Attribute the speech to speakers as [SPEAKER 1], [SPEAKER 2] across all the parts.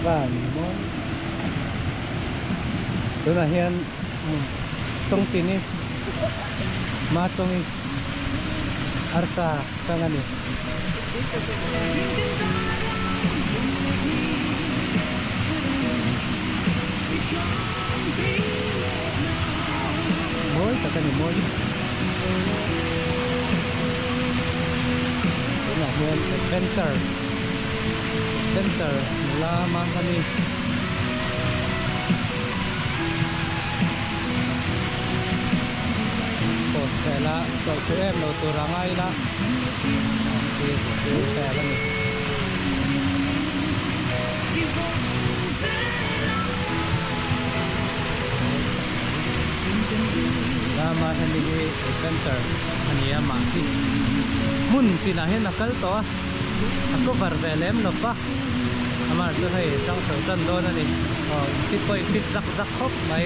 [SPEAKER 1] Van mawi tunah hian Chawngtini Machawngi arsa kang a ni. Mawi tak a ni mawi tunah hian adventure adventure nula mahni post vel a chawlh thei em lo tur a ngai ila khi chu vel a ni. Lama hemi hi adventure a ni a mah hi hmun tinah hian a kal tawh a a cover ve lem lo va amah chu hei chang chho tan dawn a ni aw fit pawh in fit zak zak khawp mai.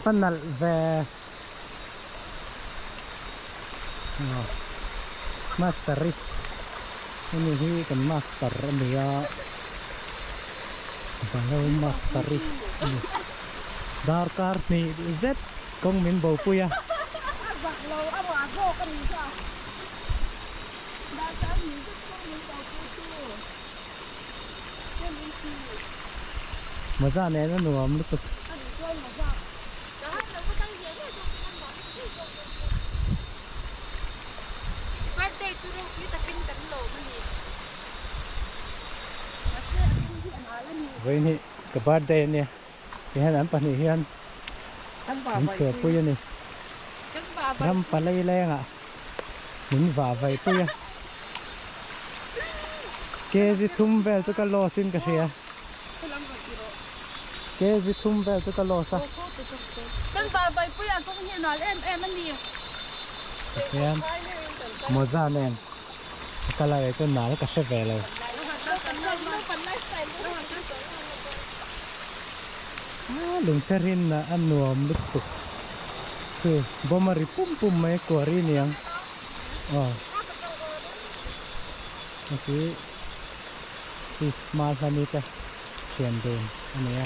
[SPEAKER 1] Va nalh ve. Aw master i hemi hi kan master a ni a Balo master i a ni darkar hnih zet kawng min bo pui a.
[SPEAKER 2] A zak lo a ruah zawk a ni kha darkar hnih zet kawng min bo pui chu hemi hi.
[SPEAKER 1] Mawza nen a nuam lutuk.
[SPEAKER 2] A nih chuan mawza.
[SPEAKER 3] Birthday chu ropui takin kan lawm a ni.
[SPEAKER 1] Vawiin hi ka birthday a nia tihian an pahnih hian min chhuahpui a ni. Ram palai lengah min vah vaihpui a. Kg thum vel chu ka loss in ka hria. Kg thum vel chu ka loss a.
[SPEAKER 3] Kan vah vaihpui ah kawng hi a nal em em a ni.
[SPEAKER 1] Tihian mawza nen a kal a chu nal ka hre ve lo. Ah lungther hi a nuam lutuk chu bawm a ri pum pum mai a kuari niang aw hei hi sis hma hlami te thian dun a ni a.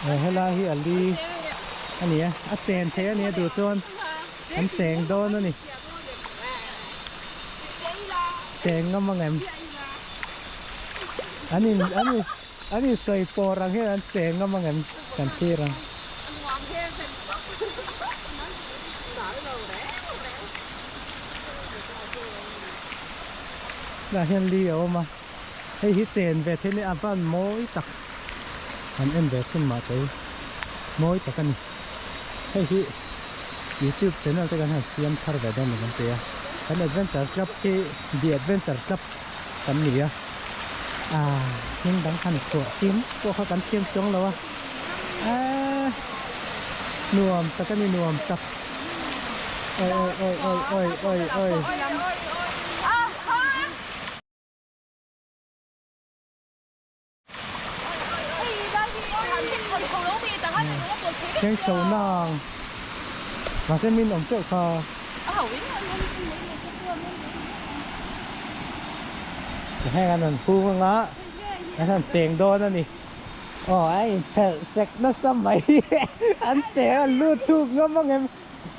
[SPEAKER 1] Aw helai hi a li a ni a a chen thei a ni a duh chuan an cheng dawn a ni cheng ngam ang em an in an in an in sawi pawr ang hian an cheng ngam ang em kan thlir ang. Tah hian li a awm a hei hi chen ve theih a ni a van mawi tak han en ve chhun mah te mawi tak a ni hei hi youtube channel te kan han siam thar ve dawn ni kan ti a kan adventure club hi the adventure club kan ni a ah hming dang han chhuah chin pawh kha kan thiam chuang lo a eee nuam tak a ni nuam tak awi awi awi awi awi awi awi. Thleng chho nang mahse min awm teuh kha. Heng an han hung anga an han cheng dawn a ni. Aw a inphelh sek nasa mai an cheng a lut thuk ngam ang em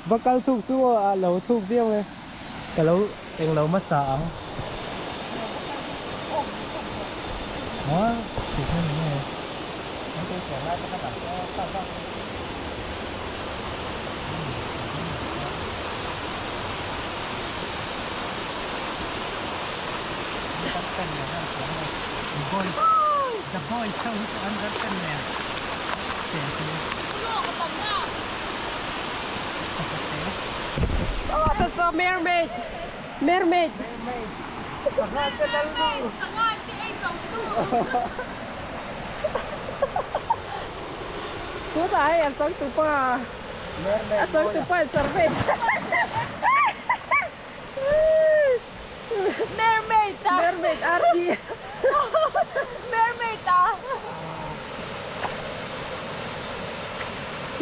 [SPEAKER 1] va kal thuk chu aw a lo thuk viau e ka lo englo hmasa ang. Aw tih hian eng nge an tui cheng lai te kha dan chu tak tak. Boys the boys ho hi chu an girlfriend nen cheng thei a.
[SPEAKER 2] Oh that's a mermaid mermaid
[SPEAKER 1] Sangha te lal nu.
[SPEAKER 3] Sangha te ei zo tu.
[SPEAKER 2] Tunah hei an changtupa a changtupa in survey.
[SPEAKER 3] Mermaid a.
[SPEAKER 2] Mermaid RD.
[SPEAKER 3] Mermaid a.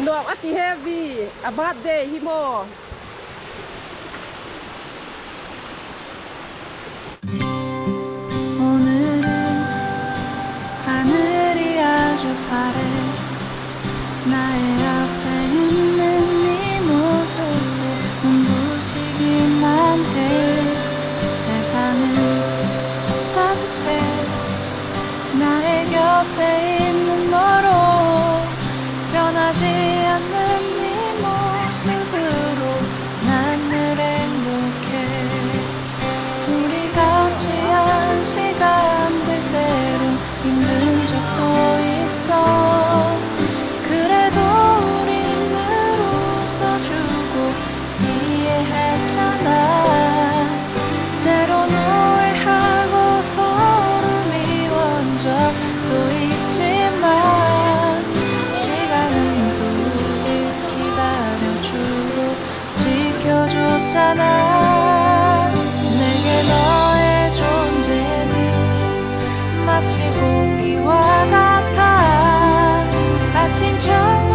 [SPEAKER 2] Nuam a ti heavy a birthday hi maw.
[SPEAKER 4] 마치 공기와 같아 아침 chang.